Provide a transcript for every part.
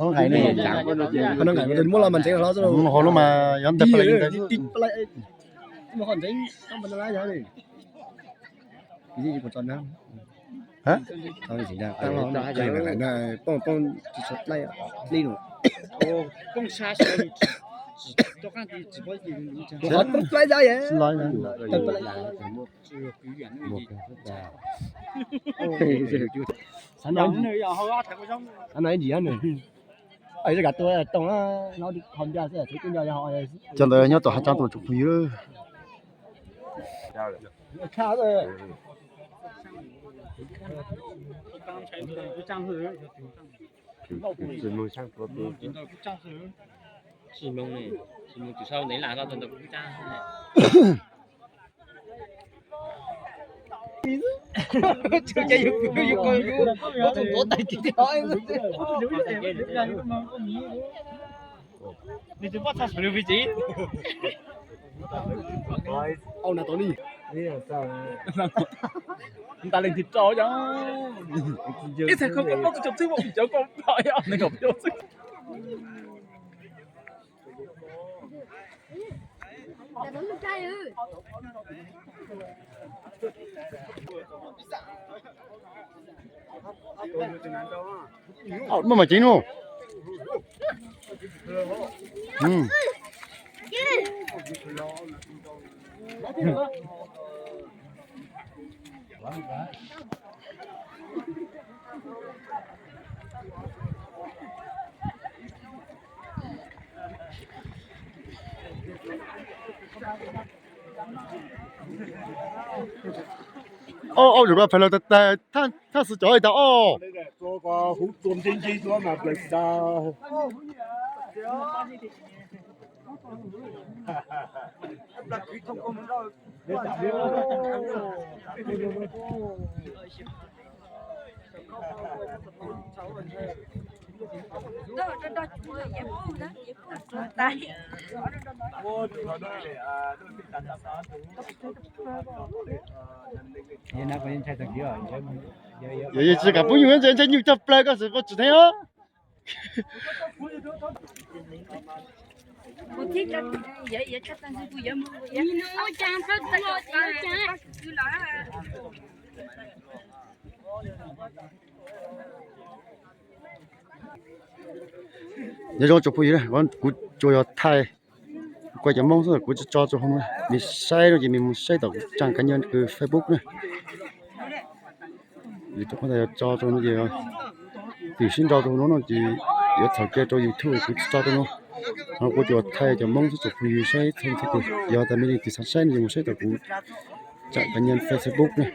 Ho no nqaim mas muab los mas ntxeev hlo xwb. Ho no mas yog ntes pais li ntawd. Poob poob tsis tshua dlaib, dlaib no. Poob sab sab, poob dlaib dab. Xav no ib ntsis nws, kav tua toog, cov ntawd nyob tom hav tsaab tuaj tsoom phooj ywg. Ntag leej thib rau yog ib txhais kho koj pab kuv cov txwb, kuv cov koj pab yog nees nkaum plaub txwb. Maj mam ceev no. Au, au, pem lawv tag, thaj xwm cov tas os. Yog tsis kam pub nyuj ntse, ntse nyuj cog plaws koj sim pab tsis theeb os. Nyob zoo tsoom phooj ywg, kuv tsuas yog thaij kuv cov Hmoob xwb, kuv tsis tso rau hauv no. Mej saib no ces mej mus saib tom kuv tsab cá nhân kws Facebook na. Vim rau qhov tas yog tso rau no ces twm sib nraus rau no no ces yuav txhaum ke rau YouTube, kuv tsis tso rau no. Ho kuv tsuas thaij cov Hmoob xwb tsoom phooj ywg saib txhua leej txhua tus, yog tas mej leej twg xav saib no ces mus saib tom kuv tsab cá nhân Facebook na.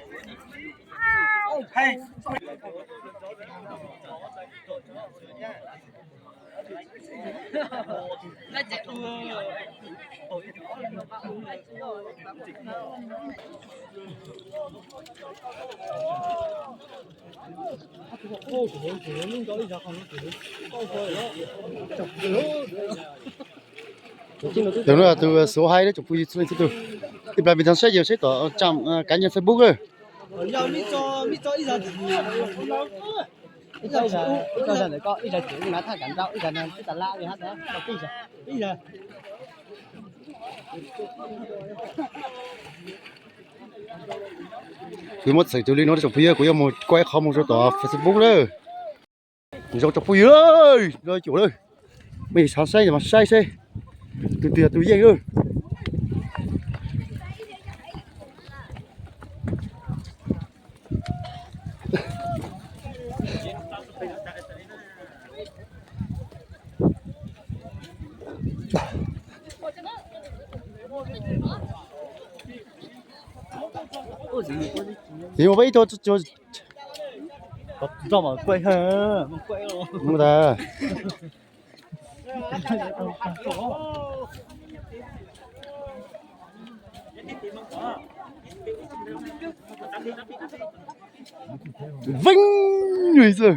Tus no tus xuv hais tsoom phooj ywg txhua leej txhua tus. Ib plag mej xav saib ces saib tom tsab cá nhân Facebook. Kuv muab txhais tus li no tsoom phooj ywg, kuv yuav mus kuaj ib qho mus rau tom Facebook lawm. Zoo tsoom phooj ywg, zoo cuam lawm. Mej xav saib mas saib seb tus twg yog tus yeej lawm. Tiv mus peb ib tug nroj mas kuaj, mus tas. Veeb xwb.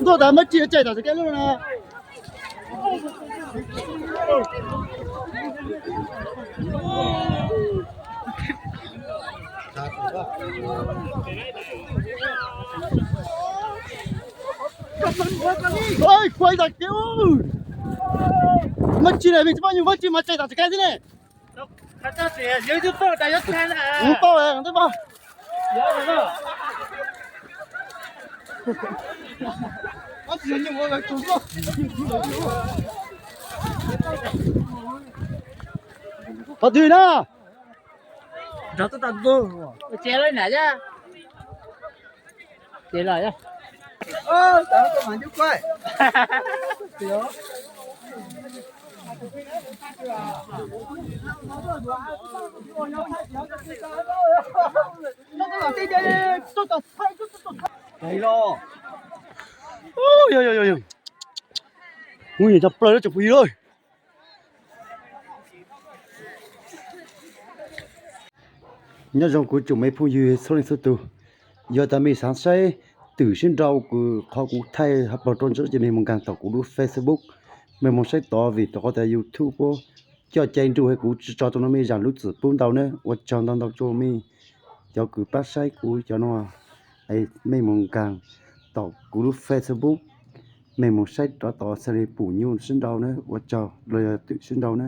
Ntuj, tas muab tsi caij tom tsev kab lub no na. Muab tsi na, mej tsis muab nyuag muab tsi mas caij tom tsev kab xwb ne. Ub, pauj, ntej pauj. Qhov twg na? Tsev lawm na. Ub, yog, yog, yog, yog. Ub, yog cov plaws lawm tsoom phooj ywg lauj. Nyob zoo kuv tsoom me phooj ywg txhua leej txhua tus. Yog tas mej xav saib twm sib nraus kws qhov kuv thaij hauv paus rau ntawd ces mej mus nkaag tom kuv lub Facebook, mej mus saib tod vim rau qhov tas YouTube puab coj cai nruj heev, kuv tsis tso rau no, mej zam lub txim pub ntau na. Ua tsaug ntau ntau rau mej cov kws pab saib kuv cov no. Mej mus nkaag tom kuv lub Facebook, mej mus saib rov tod xws li pum nyuj sib nraus na, ua tsaug, los yog twm sib nraus na.